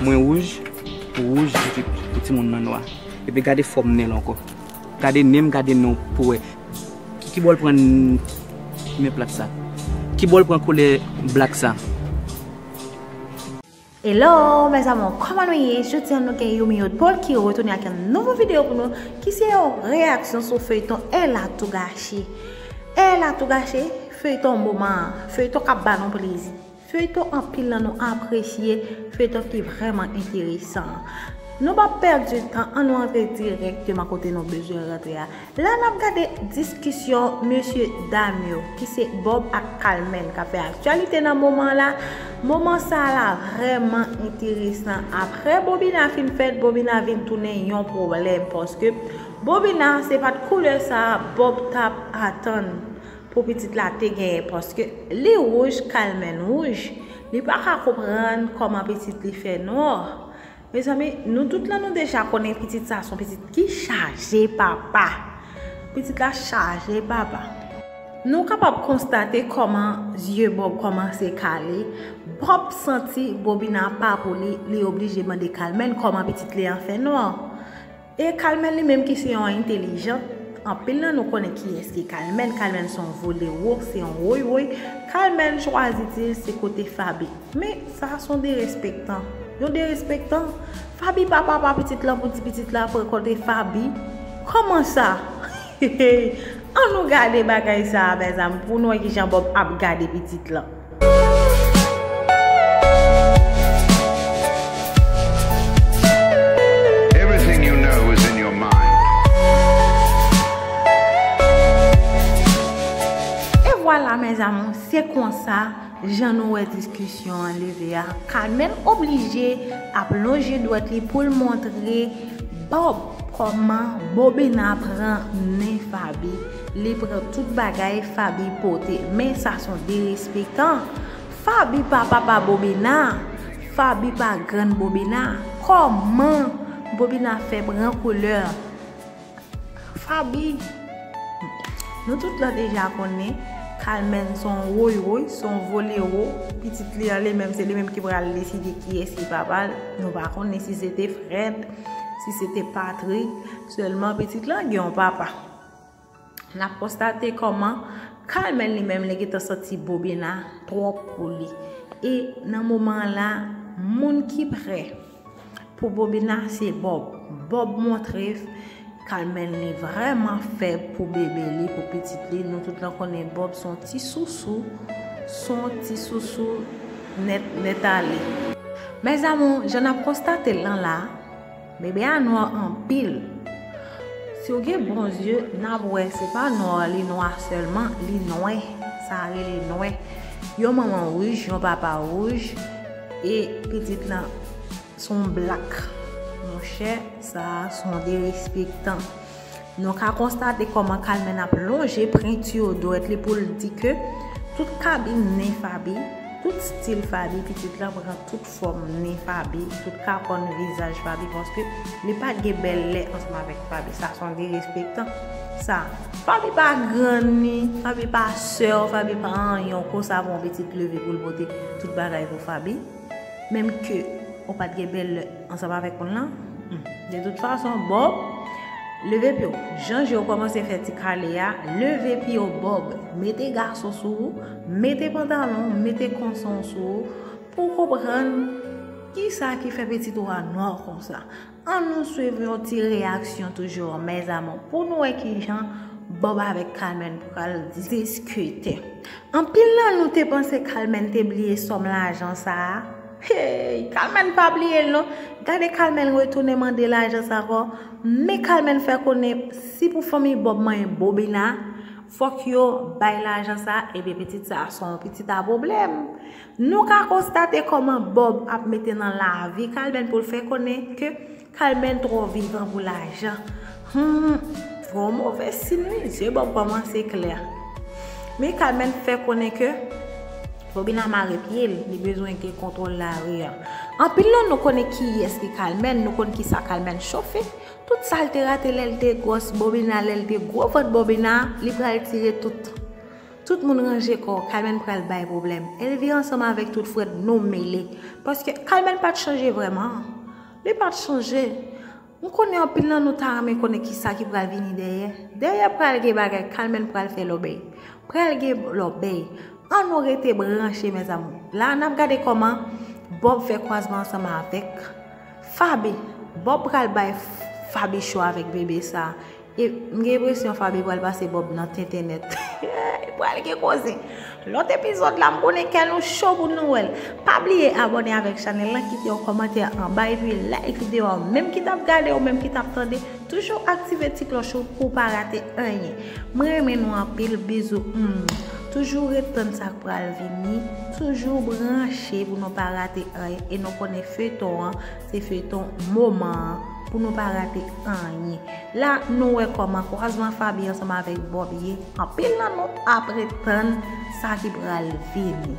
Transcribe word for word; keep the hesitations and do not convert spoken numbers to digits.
Mwen wouj, ou wouj, epi pou timoun nan nwa. Epi gade fòm nen l ankò. Gade nen m, gade nen w pou wè. Ki, ki bò l pran men plat sa? Ki bò l pran koulè blak sa? Hello, mes amours, kòman nou ye? Jodi a nou gen Yumi Haute Paul ki retounen ak yon nouvo videyo pou nou, ki se yon reyaksyon sou feyton Elle a tout gâché. Elle a tout gâché, feyton moman an, feyton k ap ba nou plezi. Feyton anpil nan nou apresye, feyton ki vrèman enteresan. Nou p ap pèdi tan, ann nou antre dirèkteman kote nou bezwen rantre a. La n ap gade diskisyon mesye dam yo, ki se Bob ak Kalmèn k ap fè aktyalite nan moman la. Moman sa la vrèman enteresan. Apre Bobina fin fèt, Bobina vin tounen yon pwoblèm, paske Bobina se pa t koulè sa Bob t ap atann pou pitit la te genyen, paske li wouj, Kalmèn wouj, li pa ka konprann kòman pitit li fè nwa. Mezanmi, nou tout la nou deja konnen pitit sa se yon pitit ki chaje papa. Pitit la chaje papa. Nou kapab konstate kòman zye Bob kòmanse kale. Bob santi Bobina pa pou li, li oblije mande Kalmèn kòman pitit li an fè nwa. E Kalmèn li menm ki se yon entèlijant, anpil nan nou konnen kiyès ki Kalmèn. Kalmèn se yon volewo, se yon woywoy. Kalmèn chwazi di l se kote Faby. Men sa se yon derespektan. Yon derespektan. Faby pa papa pitit lan pou di pitit la pran kote Faby. Kòman sa? Ann nou gade bagay sa a, mezanmi, pou nou wè kijan Bob ap gade pitit lan. Everything you know is in your mind. E vwala, mes amours, se konsa, jan nou wè diskisyon an leve a, Kalmèn oblije ap lonje dwèt li pou l montre Bob kòman Bobina pran nen Faby. Li pran tout bagay Faby pote. Men sa se yon derespektan. Faby pa papa Bobina. Faby pa grann Bobina. Kòman Bobina fè pran koulè Faby? Nou tout la deja konnen Kalmèn se yon woywoy, se yon volewo. Pitit li an li menm, se li menm ki pral deside kiyès ki papa l. Nou pa konnen si se te Fred, si se te Patrick. Sèlman pitit lan gen yon papa. N ap konstate kòman Kalmèn li menm li gentan santi Bobina twòp pou li. E nan moman an la, moun ki prè pou Bobina se Bob. Bob montre Kalmèn li vrèman fèb pou bebe li, pou pitit li. Nou tout lan konnen Bob se yon ti sousou, se yon ti sousou nèt nèt ale. Mes amours, jan n ap konstate l lan la, bebe a nwa anpil. Si w gen bon zye, n ap wè se pa nwa li nwa sèlman, li nwè. Sa rele nwè. Yon manman wouj, yon papa wouj, e pitit lan se yon blak. Monchè, sa a se yon derespektan. Nou ka konstate kòman Kalmèn ap lonje penti dwèt li pou l di ke tout kabin nen Faby, tout stil Faby, pitit lan pran tout fòm nen Faby, tout kakòn vizaj Faby, paske li pa t gen bèl lè ansanm avèk Faby. Sa se yon derespektan. Sa, Faby pa grann li, Faby pa sè w, Faby pa anyen w konsa pou yon pitit leve pou l pote tout bagay pou Faby. Menm ke ou pa t gen bèl lè ansanm avèk moun lan. Hmm. De tout fason, Bob, leve pye w. Jan je w kòmanse fè ti kale a, leve pye w, Bob. Mete gason sou ou, mete pantalon, mete konson sou ou, pou w konprann kisa ki fè pitit ou a nwa konsa. Ann nou swiv yon ti reyaksyon toujou, mes amours, pou nou wè kijan Bob avèk Kalmèn pral diskite. Anpil nan nou te panse Kalmèn te bliye sòm lajan sa a. Hey, Kalmèn pa bliye l non. Gade Kalmèn retounen mande lajan sa ankò. Men Kalmèn fè konnen si pou fanmi Bob manyen Bobina, fòk yo bay lajan sa a, ebyen pitit sa a se yon pitit a pwoblèm. Nou ka konstate kòman Bob ap mete nan lavi Kalmèn pou l fè konnen ke Kalmèn twò vivan pou lajan. Hmm, gon move sin wi, zye Bob kòmanse klè. Men Kalmèn fè konnen ke Bobina mare pye l, li bezwen gen kontwòl lari a. Anpil nan nou konnen kiyès ki Kalmèn, nou konn kisa Kalmèn chofe. Tout sa l te rate lè l te gwòs Bobina, lè l te gwo vant Bobina, li pral tire tout. Tout moun ranje kò, Kalmèn pral bay pwoblèm. Elvire ansanm avèk tout frè nou mele. Paske Kalmèn pa t chanje vrèman. Li pa t chanje. M konnen anpil nan nou ta renmen konnen kisa ki pral vini dèyè. Dèyè pral gen bagay, Kalmèn pral fè lòbèy. Pral gen lòbèy. Ann nou rete branche, mezanmi. La, n ap gade kòman Bob fè kwazman ansanm avèk Faby. Bob pral bay Faby cho avèk bebe sa. E m gen enpresyon Faby pral pase Bob nan tenten nèt. Pral gen koze. Lòt epizòd la, m konnen kè nou cho pou nou wè l. Pa bliye abòne avèk chanèl lan, kite yon kòmantè anba epi like videyo a. Menm ki t ap gade ou menm ki t ap tande, toujou aktive ti klòch ou pou w pa rate anyen. Mwen renmen nou anpil, bizou. Hmm. Toujou ret tann sa k pral vini. Toujou branche pou nou pa rate anyen. E nou konnen feyton an, se feyton moman an, pou nou pa rate anyen. La, nou wè kòman kwazman Faby ansanm avèk Bob ye. Anpil nan nou ap ret tann sa ki pral vini.